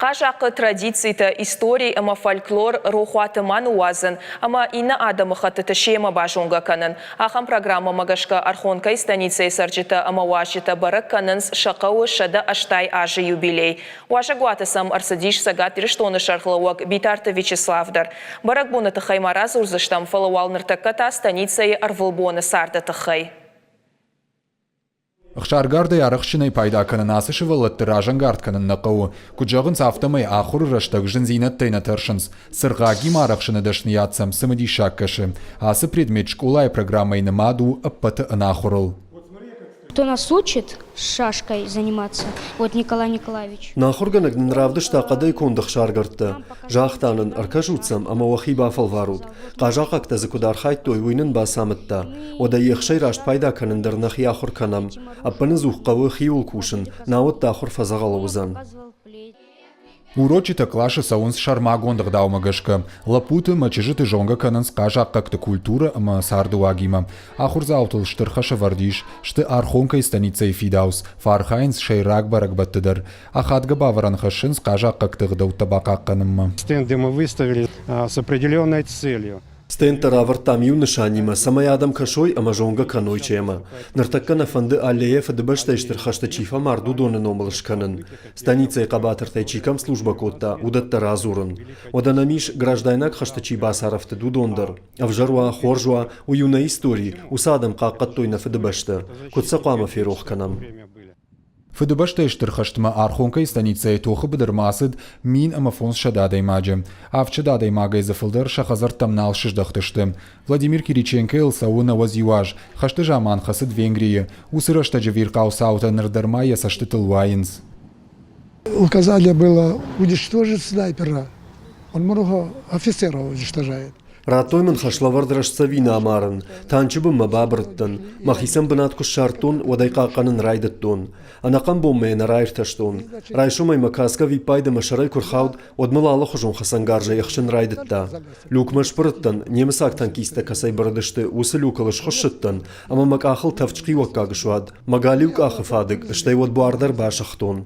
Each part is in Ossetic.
Хъазахъхъы традицитӕ, истори ӕмӕ фольклор рохуаты ма ныууадзын ӕмӕ иннӕ адӕмыхӕттыты семӕ базонгӕ кӕнын. Ахӕм программӕмӕ гӕсгӕ Архонкӕйы станицӕйы цӕрджытӕ ӕмӕ уазджытӕ бӕрӕг кӕнынц сӕ хъӕуы 180 азы юбилей. Уазӕгуаты сӕм ӕрцыдис Цӕгат Ирыстоны сӕргълӕууӕг Битарты Вячеслав дӕр. Бӕрӕгбоны тыххӕй ма радзурдзыстӕм, фӕлӕ уал ныртӕккӕ та станицӕйы ӕрвылбоны царды тыххӕй. Ӕхсаргардӕй арӕхстджынӕй пайда кӕнын ацы сывӕллӕтты разӕнгард кӕнын нӕ хъӕуы. Куыд зӕгъынц, афтӕмӕй ахуыры рӕстӕг зындзинӕдтӕй нӕ тӕрсынц. Цыргъагимӕ арӕхсыны дӕсныйад сӕм цымыдисаг кӕсы. Ацы предмет скъолайы программӕйы нымад у ӕппӕты ӕнахуырыл. Кто нас учит шашкой заниматься, вот Николай Николаевич. Нӕ ахуыргӕнӕг нын равдыста хъӕдӕй конд ӕхсаргӕрдтӕ. Загъта нын, ӕркӕсут сӕм ӕмӕ уӕхи бафӕлварут. Хъазахъӕгтӕ дзы куыд архайдтой, уый нын бацамыдта. Уӕдӕ ехсӕй раст пайда кӕнын дӕр нӕхи ахуыр кӕнӕм. Ӕппынӕдзух хъӕуы хиуыл кусын, науӕд дӕ ахуыр фӕдзӕгъӕлы уыдзӕн. Урочытӕ къласы цӕуынц сӕрмагонд ӕгъдаумӕ гӕсгӕ. Лӕппуты ӕмӕ чызджыты зонгӕ кӕнынц хъазахъхъӕгты культурӕ ӕмӕ цардыуагимӕ. Ахуырдзаутыл стыр хӕс ӕвӕрд ис, сты Архонкӕйы станицӕйы фидауц, фӕархайынц сӕйраг бӕрӕгбӕтты дӕр. Ахадгӕ бавӕрӕн хӕссынц хъазахъхъӕгты ӕгъдӕуттӕ бахъахъхъӕнынмӕ. Стенды мы выставили с определенной целью. Стендтӕ равӕрдтам иу нысанимӕ, цӕмӕй адӕм кӕсой ӕмӕ зонгӕ кӕной темӕ. Ныртӕккӕ нӕ фӕнды аллейӕ Фыдыбӕстӕйы Стыр хӕсты чи фӕмард, уыдоны номыл скӕнын. Станицӕйы хъӕбатыртӕй чи кӕм службӕ кодта, уыдӕттӕ радзурын. Уӕдӕ нӕм ис, граждайнаг хӕсты чи бацарӕфтыд, уыдон дӕр. Ӕвзӕр уа, хорз уа, уый у нӕ истори, уыцы адӕм хъахъхъӕдтой нӕ Фыдыбӕстӕ. Куыд сӕ хъуамӕ ферох кӕнӕм? Фыдыбӕстӕйы Стыр хӕстмӕ Архонкӕйы станицӕйы тохы быдырмӕ ацыд 1500 адӕймаджы. 700 адӕймагӕй дзы фылдӕр сӕ хӕдзӕрттӕм нал сыздӕхтысты. Владимир Кириченкойыл цӕуы 91 аз. Хӕсты заман хӕцыд Венгрийы. Уыцы рӕстӕджы ӕвирхъау цаутӕ ныр дӕр ма йӕ цӕстытыл уайынц. Указание было уничтожить снайпера. Он много офицеров уничтожает. Радтой мын хӕслӕвӕрд рӕстдзӕвины амарын. Танчы бынмӕ бабырыдтӕн. Мӕхицӕн бынат куы ссардтон, уӕд ӕй хъахъхъӕнын райдыдтон. Ӕнӕхъӕн бонмӕ йӕ нӕ раиртӕстон. Райсомӕй мӕ каскӕ ӕвиппайды мӕ сӕрӕй куы рхауд, уӕд мыл алыхуызон хӕцӕнгарзӕй ӕхсын райдыдта. Люкмӕ сбырыдтӕн, немыцаг танкисттӕ кӕцӕй бырыдысты, уыцы люкыл схуыссыдтӕн ӕмӕ мӕ къахыл тӕвд схъиуӕггаг суад. Мӕ галиу къахы фадыг, стӕй уӕд буар дӕр басыгътон.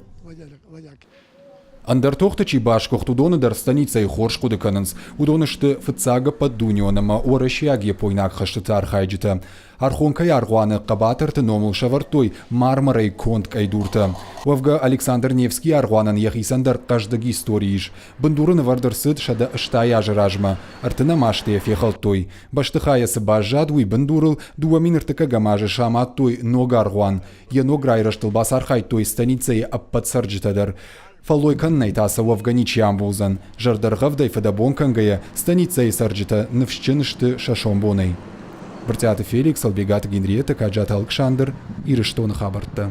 Ӕндӕр тохты чи басгуыхт, уыдоны дӕр станицӕйы хорз хъуыды кӕнынц. Уыдон сты фыццаг ӕппӕтдунеон ӕмӕ уӕрӕсейаг-япойнаг хӕстыты архайджытӕ. Архонкӕйы аргъуаны хъӕбатырты номыл сӕвӕрдтой мармӕрӕй конд къӕйдуртӕ. Уӕвгӕ, Александр Невскийы аргъуанӕн йӕхицӕн дӕр хъӕздыг истори ис. Бындуры нывӕрд ӕрцыд 180 азы размӕ, ӕртынӕм азты йӕ фехӕлдтой. Бӕстыхайӕ цы баззад, уый бындурыл 2001 азы самадтой ног аргъуан. Йӕ ног райрӕзтыл бацархайдтой станицӕйы ӕппӕт цӕрджытӕ дӕр. Фӕллой кӕнынӕй та сӕ уӕвгӕ ничи амбулдзӕн. Зӕрдӕргъӕвдӕй фыдӕбон кӕнгӕйӕ, станицӕйы цӕрджытӕ ныфсджын сты сӕ сомбонӕй. Брытъиаты Феликс, Ӕлбегаты Генриетӕ, Каджаты Алыксандр, Ирыстоны хабӕрттӕ.